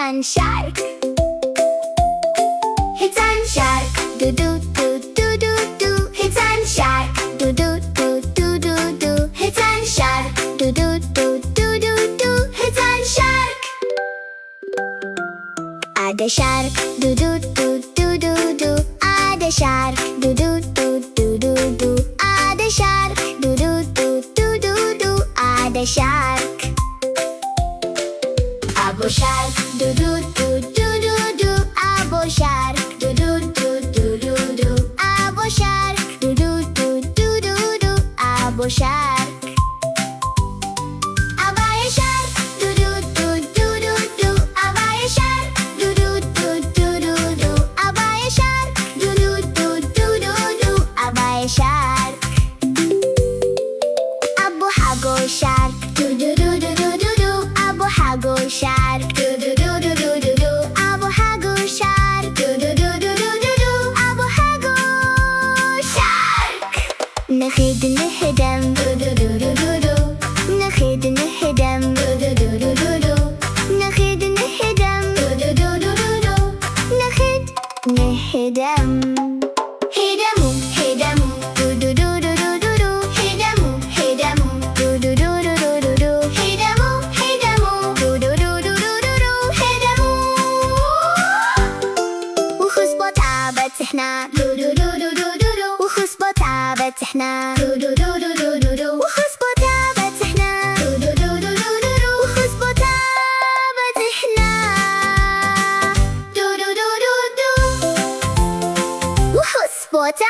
ህፃን ሻርክ። ህፃን ሻርክ። ዱዱዱ ዱዱዱ። ህፃን ሻርክ። ዱዱዱ ዱዱዱ። ህፃን ሻርክ። ዱዱዱ ዱዱዱ። ህፃን ሻርክ። ኣደ ሻርክ። ዱዱዱ ዱዱዱ። ኣደ ሻርክ። ዱዱዱ ዱዱዱ። ኣደ ሻርክ። ዱዱዱ ዱዱዱ። ኣደ ሻርክ። ኣቦ ሻርክ። ዱዱዱ ዱዱዱ። ኣቦ ሻርክ። ዱዱዱ ዱዱዱ። ኣቦ ሻርክ። ዱዱዱ ዱዱዱ። ኣቦ ሻርክ። ኣባየ ሻርክ። ዱዱዱ ዱዱዱ። ኣባየ ሻርክ። ዱዱዱ ዱዱዱ። ኣባየ ሻርክ። ዱዱዱ ዱዱዱ። ኣባየ ሻርክ። ኣቦ ሓጎስ ሻርክ። ዱዱዱ ዱዱዱ። ኣቦ ሓጎስ ሻርክ። ዱዱዱ ዱዱዱ። ኣቦ ሓጎስ ሻርክ። ዱዱዱ ዱዱዱ። ኣቦ ሓጎስ ሻርክ። ንኺድ ንህደም። ዱዱዱ ዱዱዱ። ንኺድ ንህደም። ዱዱዱ ዱዱዱ። ንኺድ ንህደም። ዱዱዱ ዱዱዱ። ንኺድ ንህደም። ህደሙ፣ ህደሙ፣ ዱዱዱ ዱዱዱ። ህደሙ፣ ህደሙ፣ ዱዱዱ ዱዱዱ። ህደሙ፣ ህደሙ፣ ዱዱዱ ዱዱዱ። ህደሙ። ውሑስ ቦታ በጽሕና። ዱዱዱ ዱዱዱ። ውሑስ ቦታ በጽሕና። ዱዱዱ ዱዱዱ። ውሑስ ቦታ በጽሕና። ዱዱዱ ዱዱዱ። ውሑስ ቦታ በጽሕና። ዱዱዱዱዱ። ውሑስ ቦታ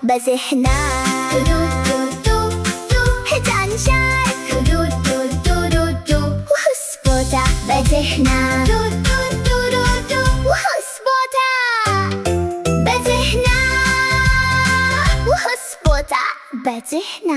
በጽሕና። ዱዱዱዱዱ። ህጻን ሻርክ። ዱዱዱዱዱ። ውሑስ ቦታ በጽሕና። ዱዱዱዱዱ። ውሑስ ቦታ በጽሕና። ውሑስ ቦታ በጽሕና።